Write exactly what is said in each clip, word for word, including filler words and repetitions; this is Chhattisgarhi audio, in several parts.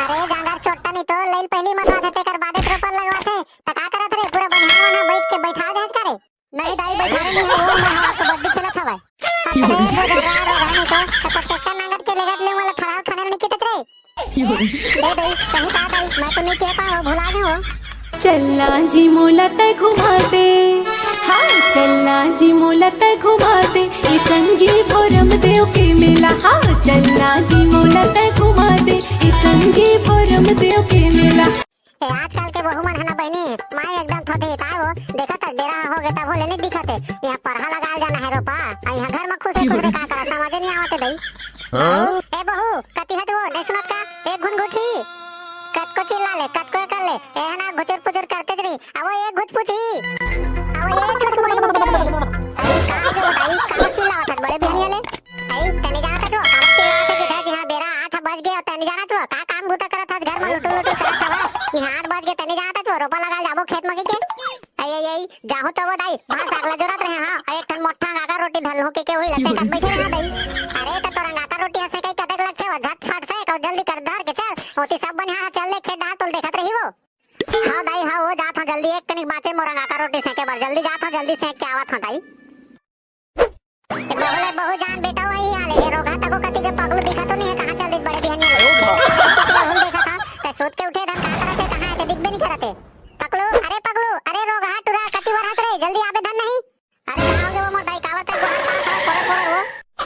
अरे जांगर चोट्टा नहीं तो लइल पहिली मंगवाथे, तेकर बादे तो रोपा लगवाथे। त का करत रे, पूरा बनिहार मन ह बइठ के बइठा देहस का रे? नहीं दाई, बइठारे नहीं हे, वो मन ह कबड्डी खेलत हवय। अरे रोगहा, रोगहा नहीं तो, त ट्रैक्टर नांगर के लेगत ले वाला थरार खनेल नहीं कितत रे। दे दे, सही कहा दाई, मैं तो नहीं कह पाऊँ, भुला गए हो। चलना जी मोला तै घुमा दे, हाँ, चलना जी मोला तै घुमा दे, ए संगी भोरम देव के मेला, हाँ, चलना जी मोला तै घुमा दे, ए संगी भोरम देव के मेला। ए आजकल के बहू मन है ना बहनी, माय एकदम थोथी काय वो, देखत हस बेरा हो गए तब हो लेने दिखत है। यहाँ परहा लगाल जाना है रोपा, आ यहाँ घर में खुश है, खुश है का करा, समझे नहीं आवत है दाई। हाँ? ए बहू, कति हत वो, नहीं सुनत का? एक घुन घुटी। कतको चिल्ला ले, कतको कर ले, ए ना घुचुर पुचुर करते जरी। अब वो एक घुच पुची। अब वो एक घुच मुई मुबे। अरे का हो गया बताई, का चिल्लावत हत बड़े बहनिया ले? अरे तने जाना था जो, अब चिल्लावत है किधर जी, हाँ बेरा आठ बज गया, तने जाना तो का काम बूता करत हस घर में लुटू लुटू करत हवा। यहाँ आठ बज गए, तने जाना था जो, रोपा लगा जाबो खेत में के। अरे अरे जाहू तो वो दाई, भात साग ला जोरत रहे हाँ, एक ठन मोठा काका रोटी धल हो के के हुई ला सेकत बैठे रहे दाई। अरे तो तोरंगा का रोटी हसे कई कतक लगथे वो, झट फट से कहो जल्दी कर धर के चल, ओती सब बनिहार चल ले खेत डाल तोल देखत रही वो। हाँ दाई हाँ, वो जात हूँ जल्दी, एक कनिक बाँचे मोरंगा का रोटी सेके बर, जल्दी जात हूँ, जल्दी सेक के आवत हूँ दाई। ए बहू ले बहू जान बेटा वही हाल है, ये रोगहा तको कति के पगलू दिखा तो नहीं है, कहाँ चल दिस बड़े बिहनिया ले? खेत में के के हुल देखा था, ते सोत के उठे धन का करत है, कहाँ है, ते दिख भी नहीं करत है। पगलू, अरे पगलू, अरे रोगहा टुरा कति वर हत रे, जल्दी आबे धन नहीं। अरे का हो गया वो मोर दाई, कावर ते गोहर पात हो, फोरर फोरर हो।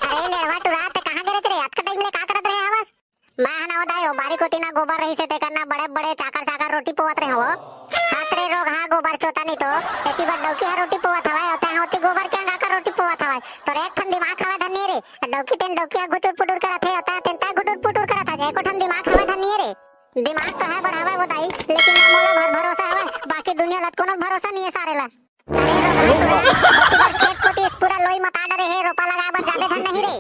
अरे लेड़वा टुरा, ते कहाँ गिरे रे, अतका टाइम ले का करत रहे हवस? मैं ह ना ओ दाई, ओ बारी कोती ना गोबर रहिसे, तेकर ना बड़े-बड़े चाकर-चाकर रोटी पोवत रहे हो। हत रे रोगहा गोबर चोता नहीं तो, एती बर डौकी ह रोटी पोवत हवय, ओते ह ओती गोबर के अंगा कर रोटी पोवत हवय। तोर एक ठन दिमाग हवय धन नहीं रे, डौकी तेन डौकी ह घुटुर पुटुर करत हे, ओते ह तेन तय घुटुर पुटुर करत हस, एको ठन दिमाग हवय धन नहीं रे। दिमाग तो है बर हवय वो दाई, लेकिन ना मोला भर भरोसा हवय, बाकी दुनिया ला कोनो भरोसा नहीं है सारे ला। अरे रोगहा टुरा, ओती बर खेत कोती पूरा लोई मता डरे हे, रोपा लगाए बर जाबे धन नहीं रे।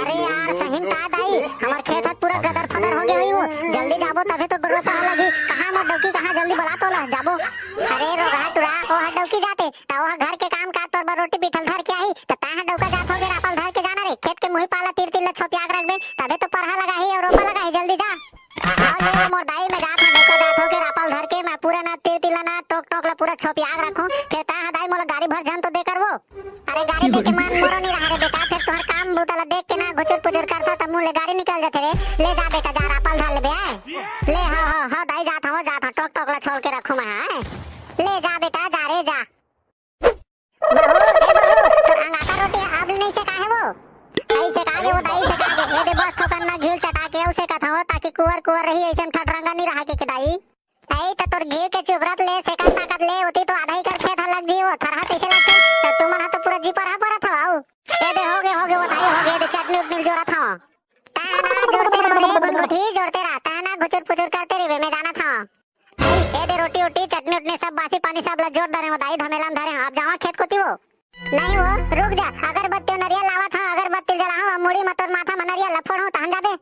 अरे यार, सही में का दाई, हमर खेत ह पूरा गदर फदर हो गए होई वो। जल्दी जाबो तभे तो रोपा ह लगही। कहाँ मोर डौकी, कहाँ जल्दी बला तोला, जाबो। अरे रोगहा टुरा, ओ ह डौकी जाते, त ओ ह घर के काम काज तोर बर रोटी पीठल धर के आही, त तैं ह डौका जात होगे रापल धर के जाना रे। खेत के मुही पाला तीर तीर ल छोपियाग रखबे, तभे तो परहा लगाही अउ रोपा लगाही, जल्दी जा। हाँ ले वो मोर दाई, मैं जात हूँ, डौका जात होगे रापल धर के, मैं पूरा ना तीर तीर ल ना टोक टोक ल पूरा छोपियाग रखूँ, फिर तैं ह दाई मोला गारी भर झन तो दे करबो। अरे गारी दे के मान मोरो नहीं रहा रे बेटा, फिर तुहर काम बूता ला देख के ना घुचुर पुचुर करथा त मुंह ले गारी निकल जाथे रे। ले जा बेटा, जा रापल धर लेबे, आय। ले हो हो हो दाई, जात हवं, जात हवं, टोक टोक ला छोल के रखूं मैं, आय। ले जा बेटा, जा रे जा। बहू, ए बहू, तोर अंगाकर रोटी अब नहीं सेका हे वो? अई सेका गे वो दाई, सेका गे। ए दे बस थोकन ना घील चटा के अउ सेकत हवं, ताकि कुवर कुवर रही, अइसन ठठरंगा नहीं रहा के, के दाई। अई त तोर घीव के चुबरत ले, सेकत साकत ले, ओती तो आधा एकड़ खेत ह लग दिही वो, थरहा कइसे लगथे? त तुमन ह तो पूरा जी परहा परत हव, आऊ। ए दे, होगे, होगे, वो दाई, होगे, ए दे, चटनी उटनी जोरत हव। तैं ना जोरते रह रे, गुनगुठी, जोरते रह, तैं ना घुचुर पुचुर करते रहिबे, मैं जानत हव। अई, ए दे, रोटी उटी, चटनी उटनी, सब बासी पानी, सब ला जोर डरे वो दाई, धमेला म धरे हव, अब जावा खेत कोती वो। नहीं वो, रुक जा, अगरबत्ती अउ नरियल लावत हव, अगरबत्ती जलाहूं, अब मुड़ी म तोर माथा म नरियल ला फोड़हूं, तहन जाबे।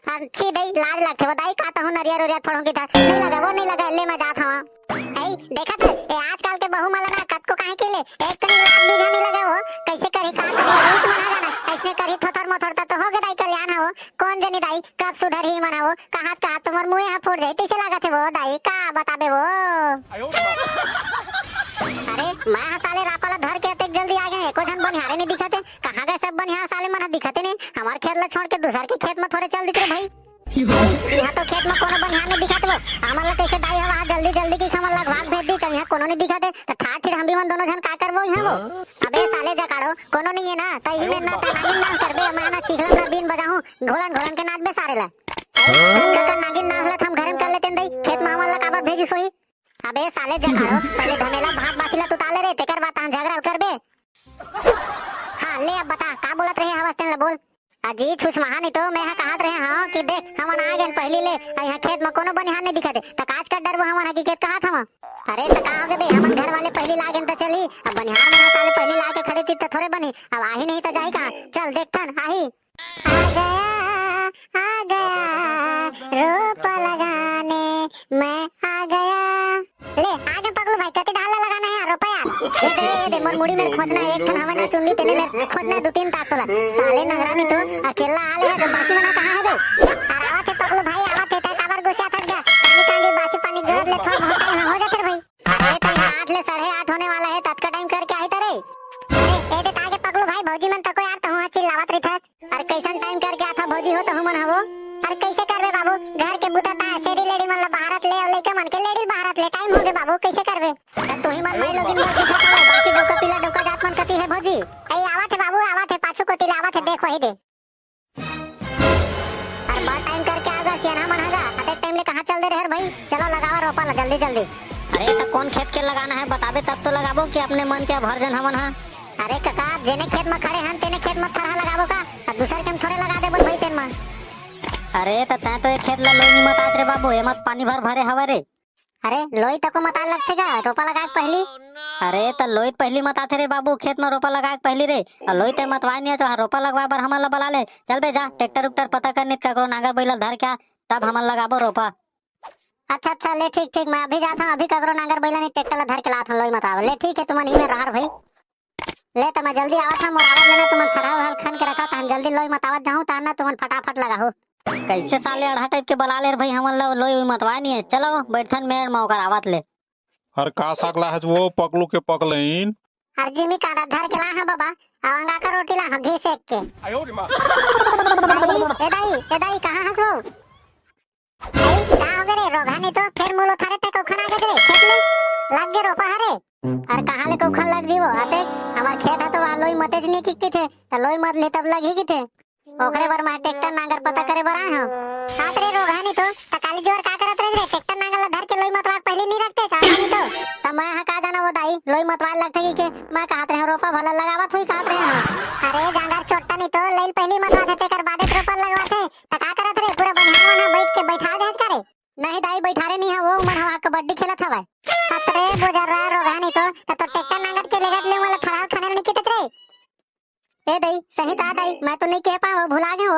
अच्छी दई, लाज लगथे वो दाई, का तहूं नरियर उरियर फोड़हूं किथस। नहीं लगे वो, नहीं लगे, ले मैं जात हवं। हई, देखत हस, ए आजकल के बहू मन ला ना कतको काहे के ले, एक कनी लाज बीजा नहीं लगे वो, कइसे करही, का करही, रीत मन ह जाना, अइसने करही थोथर मोथर त, तो होगे दाई कल्याण ह वो, कोन जनी दाई, कब सुधरही मन ह वो, कहत कहत तो मोर मुंहे ह फूट जाही, तइसे लागत हे वो दाई, का बताबे वो। अरे, मैं ह साले रापा ला धर के अतेक जल्दी आ गेंव, एको झन बनिहारे नहीं दिखत हे, कहाँ गए सब बनिहार साले मन ह दिखते नहीं, हमार खेत ला छोड़ के दूसर के खेत म थोरे चल दिस रे भाई। इहाँ तो खेत म कोनो बनिहार नहीं दिखत वो, हमन ला कइसे दाई हवा जल्दी जल्दी की हमन ला घुमा के भेज दिस, इहाँ कोनो नहीं दिखत हे, त ठाठ ठिर हम भी मन दोनों झन का करबो इहाँ वो। अबे साले जकाड़ो, कोनो नहीं है ना, त इही में ना त नागिन नाच करबे, मैं ना चिखलन ला बीन बजाहूँ, घोलन घोलन के नाचबे सारे ला। अरे, का, का नागिन नाच ला हम घरे में कर लेतेन दई, खेत म हमन ला काबर भेजिस होही? अबे साले जकाड़ो, पहले धमेला भात बासी ला तुता ले रे, तेकर बाद तहन झगड़ा करबे। हाँ, ले अब बता, का बोलत रहे हवस तेन ला बोल। अजी, छुछमाहा नहीं तो मैं ह कहत रहे हव कि देख, हमन आ गेन पहिली ले, अउ इहाँ खेत म कोनो बनिहार नहीं दिखत हे, त काच कर डरबो हमन ह कि खेत कहत हव। अरे, त का होगे बे, हमन घर वाले पहिली ला गेन त चली, अब बनिहार मन ह साले पहिली ला के खड़े ती त थोरे बनी, अब आही नहीं त जाही कहाँ? चल देखथन, आही। आ गया, आ गया, रोपा लगाने मैं आ गया। ले, आ गे पगलू भाई, कति डाल ला लगाना हे रोपा यार? ए दे, ए दे, मोर मुड़ी मेर खोजना हे, एक ठन हवे ना चुंदी, तेने मेर खोजना हे दू तीन टाक तोला। साले नगरानी तो अकेला आ ले हे, तो बाकी मन कहाँ हे बे? अरे आवत हे पगलू भाई, आवत हे, तैं काबर गुस्सा साढ़े आठ होने वाला हे, ततका टाइम करके आही तरे। अरे, ए दे तागे पकलू भाई, भौजी मन तको यार, तहूँ ह चिल्लावत रहिथस। अरे, कैसन टाइम करके आथा भौजी हो तहूँ मन हवो? अरे, कैसे करबे बाबू, घर के बुता ता, सेरी लेडी मन ला बाहरत ले, अउ लइका मन के लेडी बाहरत ले, टाइम होगे बाबू, कैसे करबे? त तुही मन माई लोगिन बर दिखत हवो, बाकी डौका पीला डौका जात मन कती हे भौजी? ए, आवत हे बाबू, आवत हे, पाछू कोती ले आवत हे, देख वही दे। अरे बड़ टाइम करके आ गा, सियान मन ह गा। अतेक टाइम ले कहाँ चल दे रहे हर भाई? चलो लगावा रोपा ला जल्दी जल्दी। अरे त कौन खेत के लगाना है बताबे तब तो लगाबो कि अपने मन के भर जन हमन हा। अरे कका, जेने खेत म खड़े हन तेने खेत म थरहा लगाबो का? अउ दूसर के म थोड़े लगा देबो भाई तेन म। अरे त तैं तो ये खेत ला लोई नी मतात रे बाबू, एमा त पानी भर भरे हवय रे। अरे, लोई तको मताल लगथे गा, रोपा लगाए के पहिली? अरे, त लोई त पहिली मताथे रे बाबू, खेत म रोपा लगाए के पहिली रे। अउ लोई तैं मतवाए नी आचो, हा रोपा लगवाए बर हमन ल बला ले। चल बे, जा, ट्रैक्टर उक्टर पता कर, नी त ककरो नांगर बइला धर के आ, तब हमन लगाबो रोपा। अच्छा, अच्छा, ले, ठीक, ठीक, मैं अभी जात हूँ, अभी ककरो नांगर बइला नी, ट्रैक्टर ला धर के लात हूँ, लोई मतावा। ले, ठीक है, तुमन ही में रहर भाई। ले त मैं जल्दी आवत हूँ, मोर आवत लेना, तुमन थरहा उरहा खन के रखा, तहन जल्दी लोई मतावत जाहूँ, तहन ना तुमन फटाफट लगाहू। कैसे साले अड़हा टाइप के बला ले रे भाई, हमन ला लोई मतवा नहीं है। चलो बैठन मेड़ में ओकर आवत ले। हर का साग ला हस वो पकलू के पकलइन? हर जिमी का धर के ला है बाबा, अउ अंगा का रोटी ला है घी सेक के। दाई, ए दाई, ए दाई, कहाँ हस वो? अरे, का हो गे रे, रोगहा नहीं तो, फेर मुलो थारे ते कौखन आ गे रे, खेत ले, लग गे रोपा हरे। अरे, कहाँ ले कौखन लग जीवो, अते, हमार खेत है तो वहाँ लोई मतेज नहीं किकती थे, तो लोई मत ले तब लग ही की थे। ओकरे बर मैं ट्रैक्टर नांगर पता करे बर आए हूँ। हाथ रे रोगहा नहीं तो, त काली जोर का करत रहे रे, ट्रैक्टर नांगर ला धर के लोई मतवा के पहले नहीं रखते, चाहे नहीं तो। त मैं हा का जाना वो दाई, लोई मतवा लगथे कि के, मैं कहत रहे हूँ, रोपा भला लगावत हुई कहत रहे हूँ। अरे, जांगर चोट्टा नहीं तो, लइल पहली मतवा थे, तेकर बादे त रोपा लगवा थे, त का करत रे, पूरा बनिहार मन हा बैठ के बैठा दे करे। नहीं दाई, बैठारे नहीं है, वो मन हवा कबड्डी खेलत हवय। हत रे बोजर्रा रोगहा नहीं तो, त तो ट्रैक्टर नांगर के लेगत ले वाला थरार खनल नहीं कितत रे। ए दाई, सही ता दाई, मैं तो नहीं कह पाऊँ, भुला गए हो।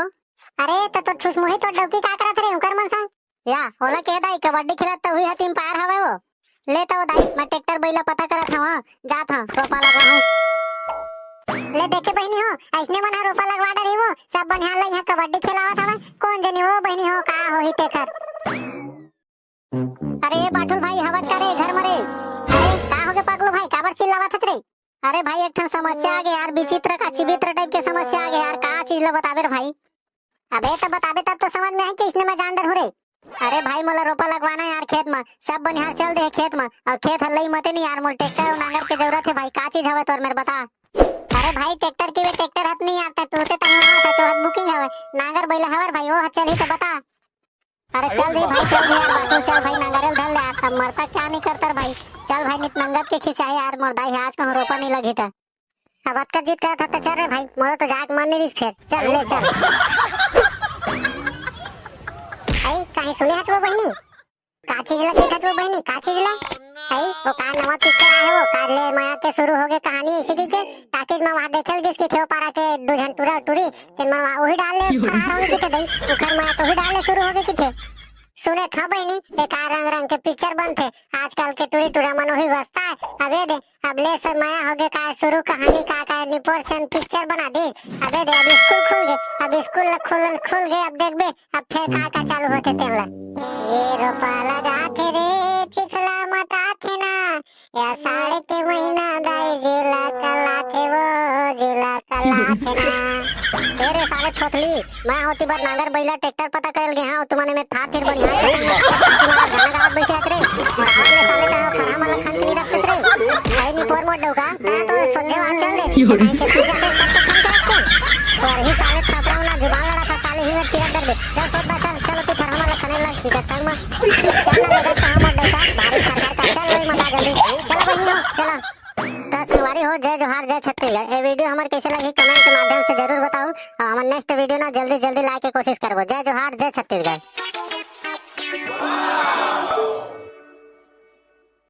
अरे, त तो छुसमुही तो डौकी का करत रे, उकर मन संग। या, ओला कह दाई, कबड्डी खेलत तो हुई हती, अंपायर हवय वो। ले तो दाई, मैं ट्रैक्टर बइला पता करत हवं, जात हवं, रोपा लगवाहूं। ले देखे बहिनी हो, अइसने मन ह रोपा लगवा डरही वो, सब बनिहार ला इहाँ कबड्डी खेलावत हवय, कोन जनी वो बहिनी हो, का होही तेकर। अरे बाठुल भाई, हवत का रे घर म रे? अरे का होगे पगलू भाई, काबर चिल्लावत हस रे? अरे भाई, एक ठन समस्या आ गे यार, विचित्र का चिवित्र टाइप के समस्या आ गे यार, का चीज ला बताबे रे भाई? अबे त बताबे तब तो समझ में आही कि इसने मैं जान डर हूँ रे। अरे भाई, मोला रोपा लगवाना है यार खेत म, सब बनिहार चल दे हे खेत म, अउ खेत हर लई मते नहीं यार, मोला ट्रैक्टर अउ नांगर के जरूरत है भाई, का चीज हवे तोर मेर बता। अरे भाई, ट्रैक्टर की वे ट्रैक्टर हत नहीं यार, ते तू ते तंग आवत है, चोहत बुकिंग हवे, नांगर बैला हवर भाई, वो चल ही तो बता। अरे चल दे भाई, चल दे यार, बाटू चल भाई, नांगरेल धर ले यार, अब मरता क्या नहीं करता रे भाई, चल भाई, नित नंगत के खिंचाई यार, मोर दाई आज कहूँ रोपा नहीं लगी था। अब अतका जिद करत हस त चल रे भाई, मोरो तो जाए के मन नहीं रिस फेर। चल, ले चल। अई, कहीं सुने हस वो बहिनी? का चीज ला देखत वो बहिनी? का चीज ला? अई, वो का नवा पिक्चर आए हे वो, काल ले मया के शुरू होगे कहानी ऐसे की के, टाकीज में वहाँ देखे ल गिस कि थे वो पारा के दू झन टूरा टूरी, तेन में वहाँ वही डाल ले फरार होगे कि थे दई, उखर मया तो वही डाल ले शुरू होगे कि थे। सुने था बहिनी, एका रंग रंग के पिक्चर बनथे, आजकल के टूरी टूरा मन वही बसता है। अब ये दे, अब ले समय होगे का शुरू कहानी का, का निपोर सन पिक्चर बना दे। अबे दे, अब स्कूल खुल गे, अब स्कूल ल खुल, खुल गे, अब देखबे, अब फेर का, का चालू होथे तेन ल। ये रोपा लगाथे रे, चिखला मटाथे ना, या साड़ के महीना दाई जिला कलाथे वो, जिला कलाथे ना। ए रे साले थोथली, मैं होती बर नांगर बैला ट्रैक्टर पता करल गे हंव, तुमने में थार थिर बनिहार के संग हंसी मारत गाना गावत बैठे हत रे। मोर आवत ले साले तैं थरहा मन ल खन के नहीं रखत रे। ऐ निपोर मोर डौका, तैं तो सोझे वहां चल दे। कहीं चेक कर जाते तब तो खन के रखते। और ही साले थपरा वाला जुबान लड़ा था साले ही में चिरक दे। चल सोच बा चल, चल तू थरहा मन ल खने लग इधर संग में। चल ना लेकर कहां मोर डौका, भारी खरखर का चल लोई मता जल्दी। चलो बहिनी हो, चलो। त संगवारी हो, जय जोहार, जय छत्तीसगढ़। ये वीडियो हमर कैसे लगी, कमेंट के माध्यम से जरूर बताओ, और हमर नेक्स्ट वीडियो ना जल्दी जल्दी लाए के कोशिश करबो। जय जोहार, जय छत्तीसगढ़।